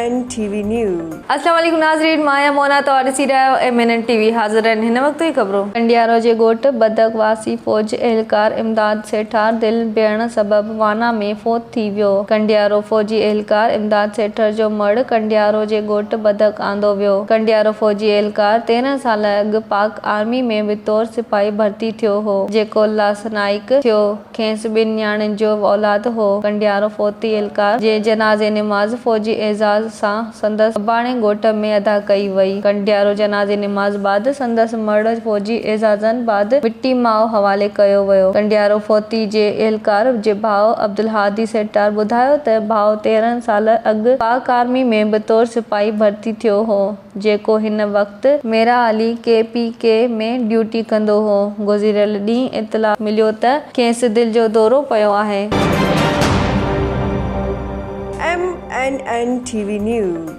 N T V news. السلام عليڪم ناظرين مان آهيان مونا توهان ڏسي رهيا آهيو M N N T V حاضر آهن هن وقت جي خبرون. ڪنڊيارو جي ڳوٺ بدڪ واسي فوج اهلڪار امداد سيٺار دل بيهڻ سبب وانا ۾ فوت ٿي ويو. ڪنڊيارو فوجي اهلڪار امداد سيٺر جو مڙهه ڪنڊيارو جي ڳوٺ بدڪ آندو ويو. ڪنڊيارو فوجي اهلڪار 13 سال اڳ پاڪ آرمي ۾ بطور سپاهي ڀرتي ٿيو هو جيڪو لاسنائيڪ ٿيو. کيس ٻن نياڻين جو اولاد هو. ڪنڊيارو فوتي اهلڪار جي جنازي نماز فوجي اعزاز سان سندس اباڻي ڳوٺ ۾ ادا ڪئي وئي. ڪنڊيارو جنازي نماز بعد سندس مڙهه فوجي اعزازن بعد مٽي ماء حوالي ڪيو ويو. ڪنڊيارو فوتي جي اهلڪار جي ڀاء عبدالهادي سيٽار ٻڌايو ته ڀاء 13 سال اڳ پاڪ آرمي ۾ بطور سپاهي ڀرتي ٿيو هو. جيڪو هن وقت Mera Ali K P K ۾ duty ڪندو هو، گذريل ڏينهن اطلاع مليو ته کيس دل جو دورو پيو آهي. M N N T V news.